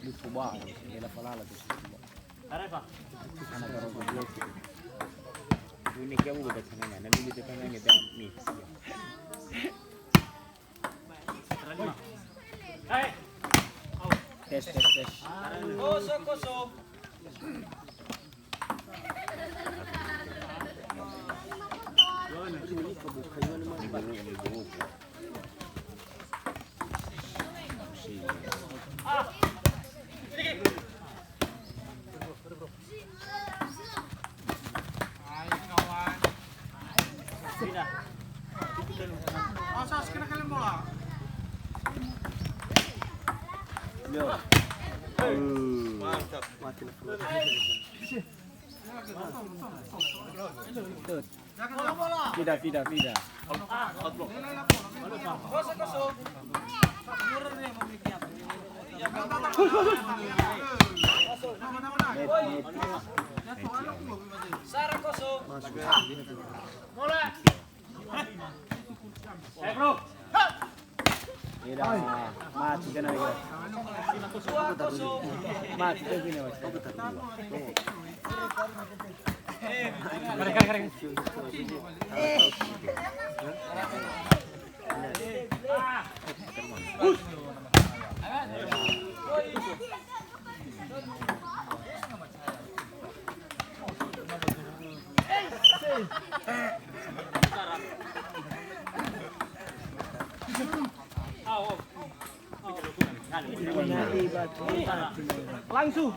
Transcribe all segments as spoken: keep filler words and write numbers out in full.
Lucu banget, bela falala tuh. Anak orang goblok. Ini kamu baca mana? Nanti di depan ini ada mix. Tes, tes, tes. Kosong, kosong. Awas, awas, kena kalian bola. Yo. Mantap. Mati lah. Tut. Fida, fida, fida. Net, net. Masuk. Eda, mati kena lagi. Mati kena lagi. Kare, kare, kare. Langsung.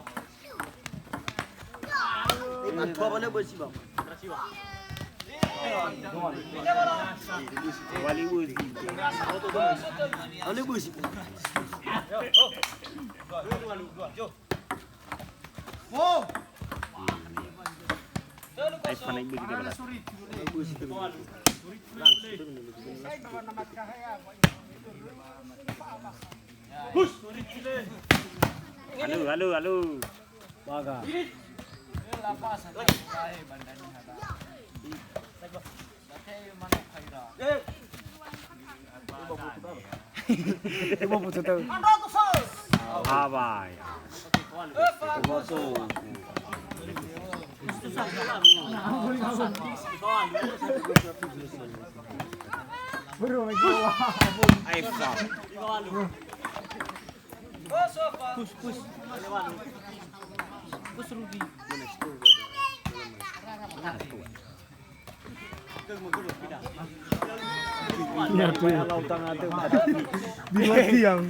Wali uzi. Wali uzi. Ai fanaik bagi dia balas. Halo, halo, halo. Baga. Lima puluh tahun. Abai. Ai, fuck. Pus, pus. Pus, Rudi. Nah, tuh. Nyatu. Di luar tiang.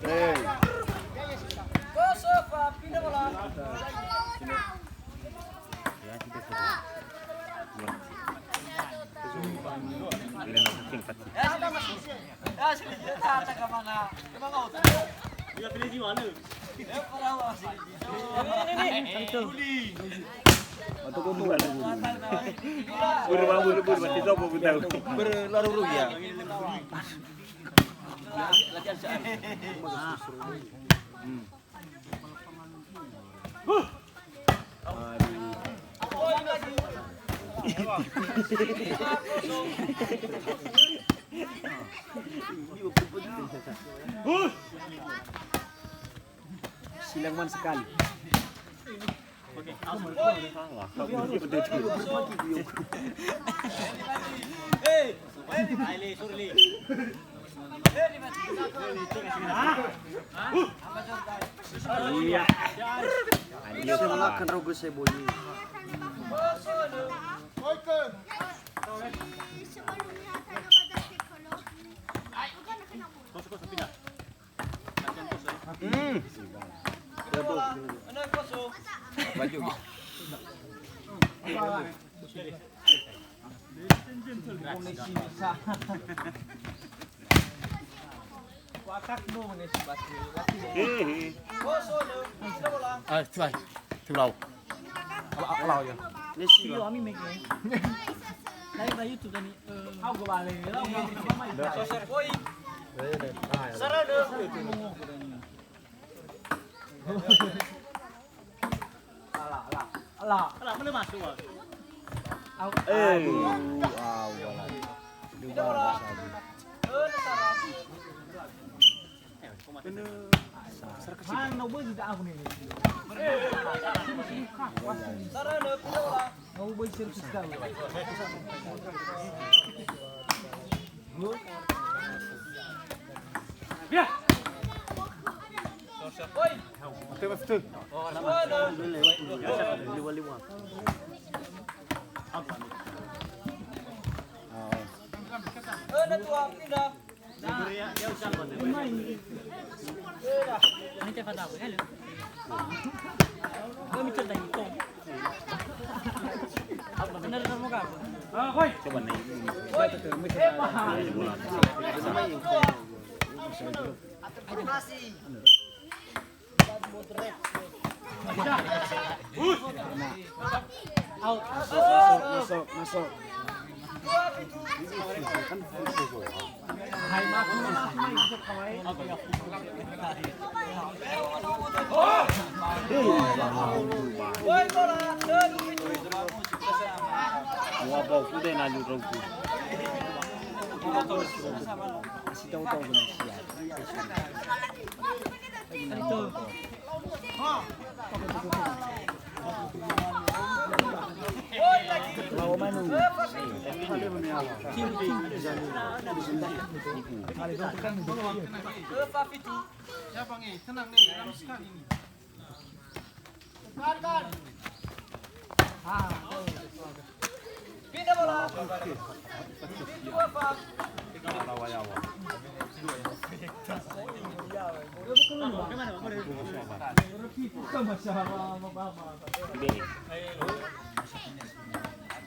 Hei. Buru, buru, buru, mati sopo, buru. Buru, laru, buru, ya. Latihan sa. Hmm. Silang man sekali. Hei, hei, Surli. Iya. Saya makan rogo saya bunyi. Hmm. Baju. Ah, coba. Coba. Ala, ala, ya. Video ami mege. Live ba YouTube tadi. Sarana. Lah. Lah, boleh masuk, Bang. Au. Eh. Aduh, au, au. Di bawah. Sarana bagi dah aku ni. Sarana pula. Mau bagi servis dah. Ya. Oi. Betul, betul. Lima, lima. Apa ni? Oh. Eh, dah tua, pindah. Coba naik. Masuk, masuk, masuk. Wah, bau kuda na lu rauku. Masih tahu-tahu guna siap. Pindah bola.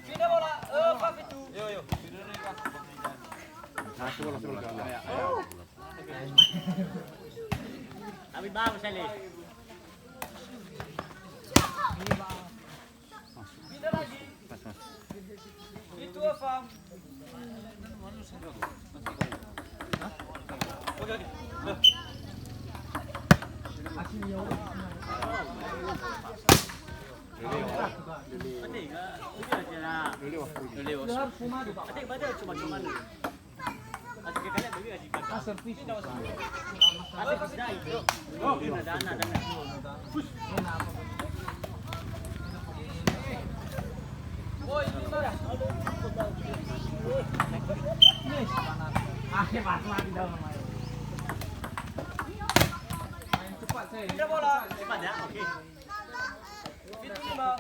Pindah bola. Eh, Pak Fitu. Yo, yo. Tapi bagus, Sale. Pindah lagi. Itu apa? Oke, oke. Nah. Lele, lele. Lele, lele. Lele, lele. Lele, lele. Pindah bola. Cepat ya, oke. Pintu lima.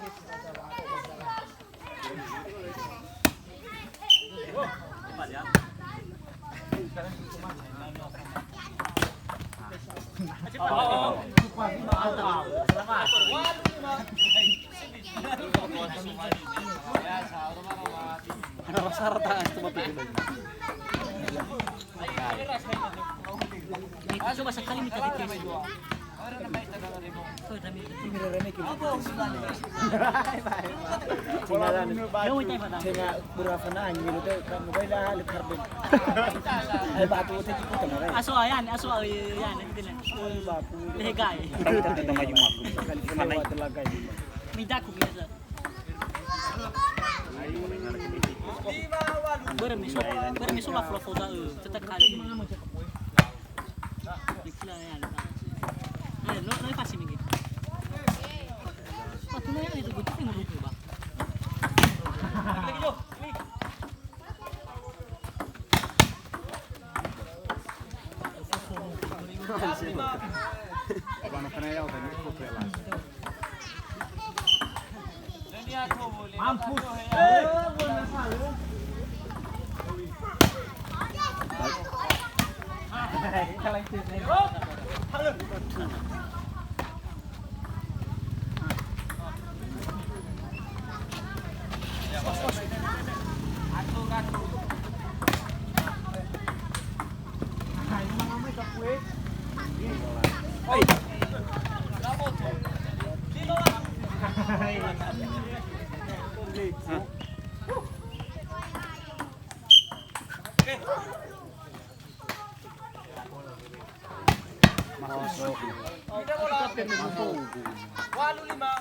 Ada rasa rata itu mati. Coba sekali minta dikasih. Tenga kurafana anyi lo te kamu bai la le karben. Ai batu te kita marai. Aso ayan, aso ayan gitu lah. Legai. Kita maju maku. Midaku biasa. Börö mi so, börö mi so la fula foda, eh, teta kali. Mikila ya. Eh, no, no pasti mungkin. Waktu na ya itu betul yang lupa, Bang. Abang nak kena ya, kan? Mampus. Eh, gua nak salah. Kalau itu, Walu lima.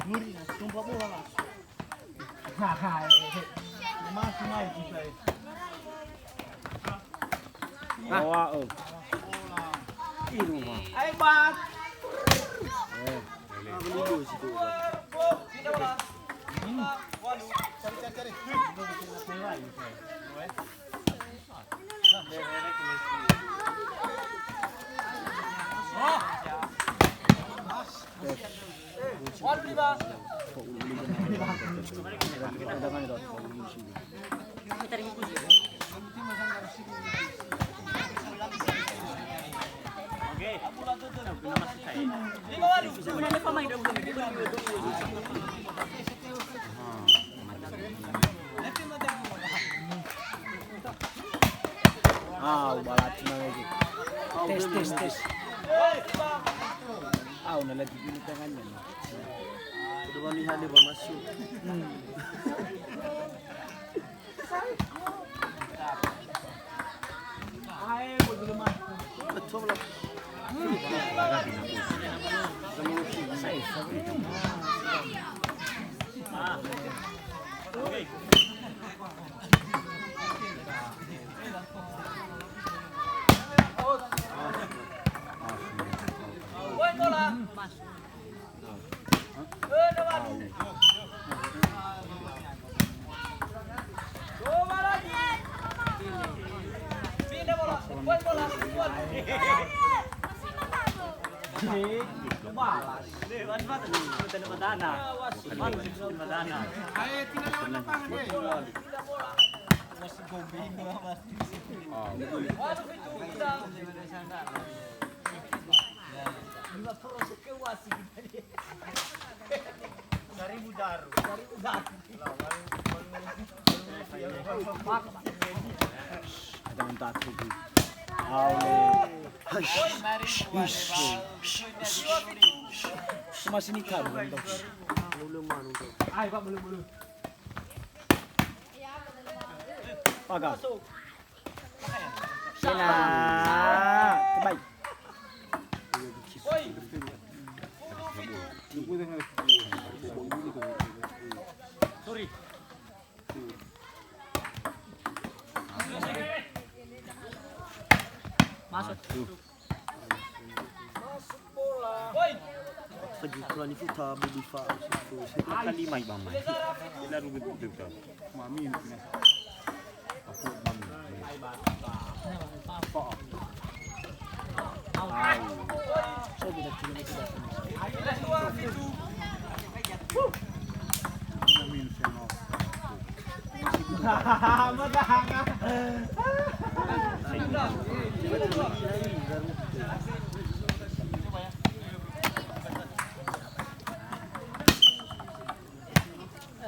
Muri, tumpa bola lah. Nah, hai. Masuk mai kita. Awa'ö. Ih, rumah. Ayo, Bang. Eh. Cari, cari, cari. Ah, ubalati na lagi. Tes, tes, tes. Ah, una lagi dulu tangannya. Kedua lihat dia masuk. Hmm. Seribu daru. Seribu daru. Ada yang takut. Aule. Cuma sini kan. Ayo, Pak, belum, belum. Paga. Sena. Tebai. Sorry. Masuk. Lagi kurang itu tak boleh fa. Kali mai ba mai. Ila rugi betul. Mami. Aku mami. Au.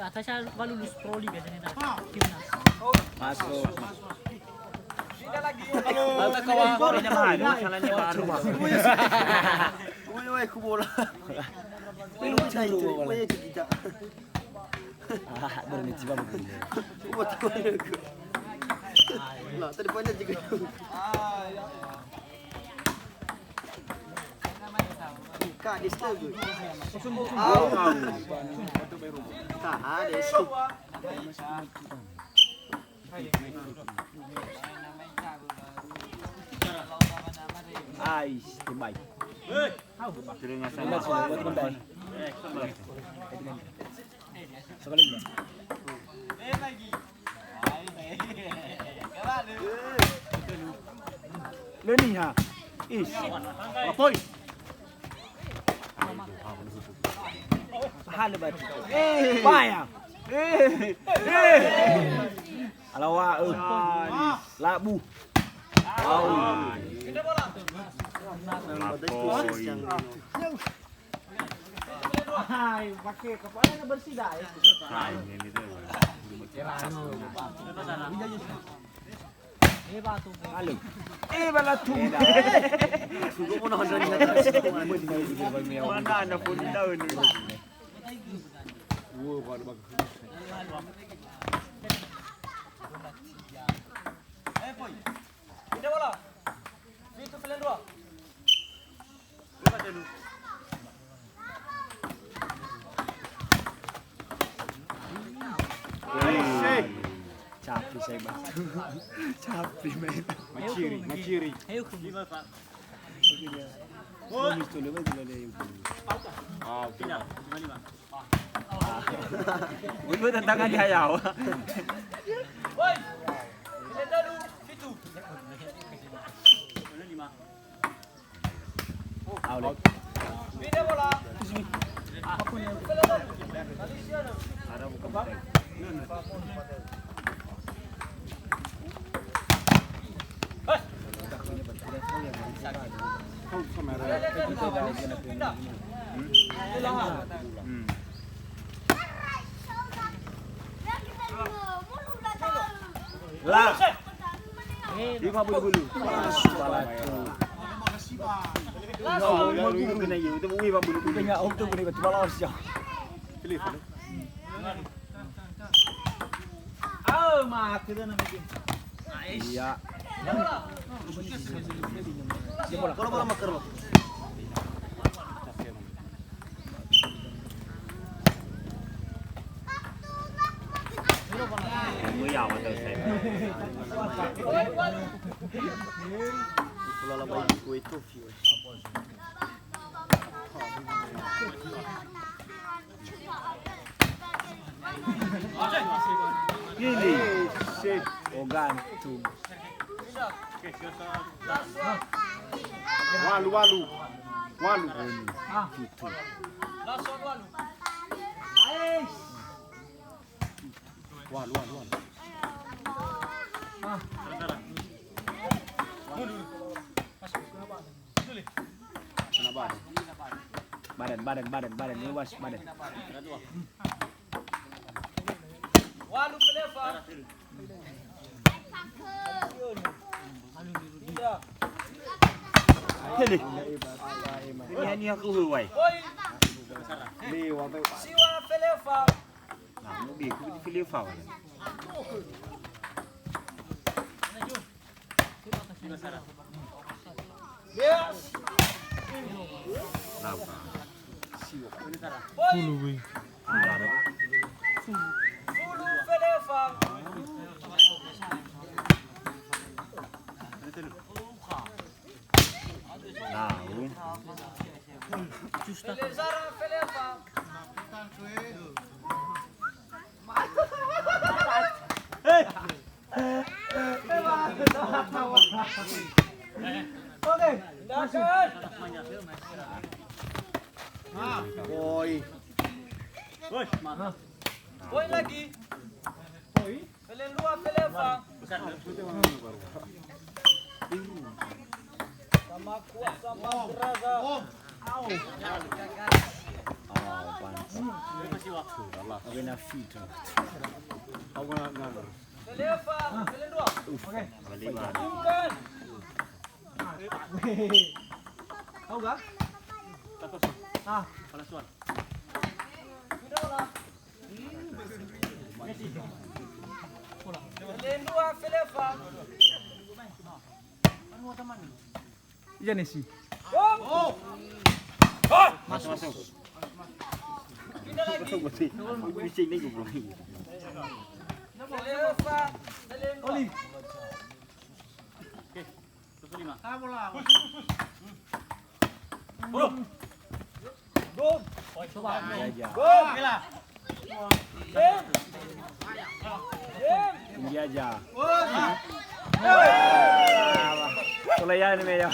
Eh, atasnya ba lulus pro liga jadi nah, timnas. Masuk. Ada kawan. Ini mah, ini masalahnya baru. Woi, woi, aku bola. Ini cai itu, woi, itu kita. Ah, baru ni tiba begini. Buat apa aku? Lah, tadi banyak juga. Ka, disturb. Au, au. Ka, ada disturb. Ais, tebai. Terima kasih. Sekali enggak? Leni ha. Is. Lapoi. Hale batu. Eh. Paya. Eh. Eh. Alawa, eh. Labu. Au. Lapoi. Hai, pakai kepala bersih dah ya. Hai, ini tuh. Halo. Eh, balatu. Mana ada pun tahu ni. Eh, boy. Pindah bola. Pintu kalian dua. Buka dulu. Capek main. Maciri, maciri. Ayo, ke. Ah, oke. Woi, woi, tantangan di hayao. Woi. Kita dulu, situ. Out. Pindah bola. Hmm. La. Lima bulu-bulu. Lima bulu-bulu kena iya, itu lima bulu-bulu. Kena auto kena batu balas ya. Telepon. Oh, mati dah namanya. Iya. Bola, bola, bola, bola. Mui awal selesai. Bola lama ini kue tofi, weh. Ini. Oh, gantung. Walu, walu. Walu. Ini. Tutu. Walu, walu, walu. Kena badan. Badan, badan, badan, badan. Luas badan. Walu pelefa. Hele. Ini, ini aku huwai. Siwa pelefa. Nah, mau dia, aku di pelefa. Yes. Pulu, weh. Pulu pelefa. Nah, weh. Elezara pelefa. Hei. Oke, masuk. Woi. Woi lagi. Woi. Pele lua, pele empat. Sama kuat, sama geraga. Oh, pantas. Oke, na fit. Aku na, na. Pele empat, pele dua. Oke. Bukan. Tahu gak? Ah. Pele dua. Pele dua, pele empat. Ija Nesi. Oh. Masuk, masuk. Pindah lagi. Masuk, masuk. Bisa ini goblok. Oli. Oke. Terus lima. Ah, bola. Gol. Coba. Iya, iya. Gol. Bela. Tinggi aja. Kalau ya ini ya.